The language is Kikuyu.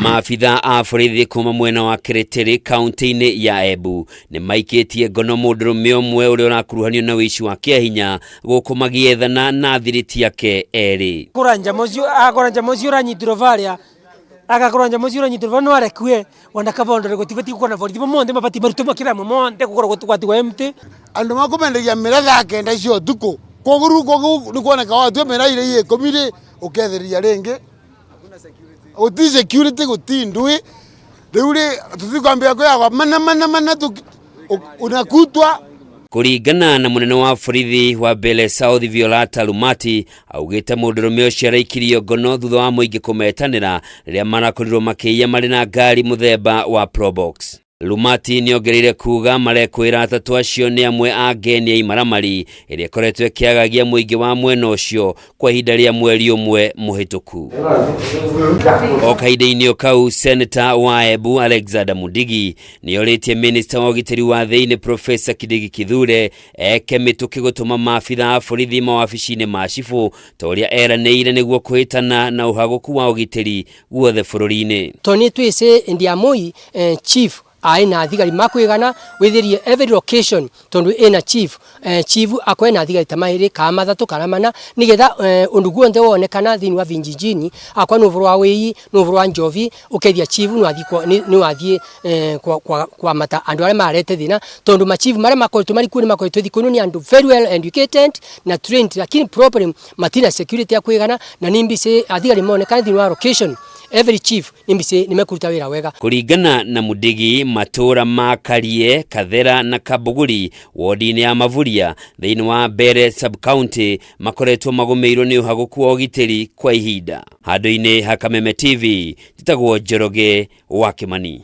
Maabitha a borithi kuma mwena wa Kiritiri kaunti-inĩ ya Embu nĩ maikĩtie ngono mũndũrũme ũmwe ũrĩa ũrakuruhanio na ũici wa kĩahinya gũkũ magĩethana na athiriti ake erĩ. Kũra njama ũcio akora njama ũcio ũranyitirwo varia agakora njama ũcio ũranyitirwo varia no arekue wona kabondore gũtibatiĩ gũkorwo na borithi monthe mabatiĩ marutwo makĩra amwe monthe gũkorwo gwatigwo empty. Andũ makũmenderia mĩra thaa kenda cia ũtukũ koguo rĩu koguo nĩ kuoneka watua mĩra ire ĩ ikũmi rĩ ũkethĩria rĩngĩ gũti security gũti ndũĩ rĩu rĩ tũtikwambia kwĩyagwa mana mana mana unakutwa. Kũringana na mũnene wa borithi wa Mbele South Violata Lumati augĩte mũndũrũme ũcio araikirio ngono thutha wa mũingĩ kũmetanĩra rĩrĩa marakorirwo makĩiya marĩ na ngari mũthemba wa Probox. Lumati nĩongereire kuga marekwĩra atatũ acio nĩ amwe a ngeni ya imaramari ĩrĩa ĩkoretwo ĩkĩagagia mũingĩ wa mwena ũcio kwa ihinda rĩa mweri ũmwe mũhĩtũku. O kahinda-inĩ o kau, Seneta wa Embu Alexander Mundigi nĩorĩtie minista wa ũgitĩri wa thĩinĩ Profesa Kindiki Kithure eke mĩtũkĩ gũtũma maabitha a borithi mawabici-inĩ ma cibũ ta ũrĩa eranĩire nĩguo kũhĩtana na ũhagũku wa ũgitĩri guothe bũrũri-inĩ. Tondũ nĩ twĩsĩ ĩndĩ ya Moi eh, chief aĩ na thigari makwĩgana wĩthĩrie every location tondũ ĩna chief eh, chief akorwe na thigari ta maĩrĩ kana mathatũ kana mana nigetha eh, ũndũ guonthe wonekana thĩinĩ wa vijijini akwa nĩ ũhoro wa wĩi nĩ ũhoro wa njovi ũkethia chief nĩ wathiĩ eh, kwamata andũ arĩa marete thĩna tondũ machief marĩa makoretwo marĩ kuo nĩ makoretwo thikũ ĩno nĩ andũ very well educated na trained lakini problem matina security ya kwĩgana na nĩ mbici athigari monekana thĩinĩ wa location every chief nĩ mbici nĩ mekũruta wĩra wega. Kũringana na Mundigi, matũũra ma Karie, Kathera na Kabuguri wodi-inĩ ya Mavuria thĩinĩ wa Mbere sub-county makoretwo magũmĩirwo nĩ ũhagũku wa ũgitĩri kwa ihinda. Handũ-inĩ ha Kameme TV, njĩtagwo Njoroge wa Kĩmani.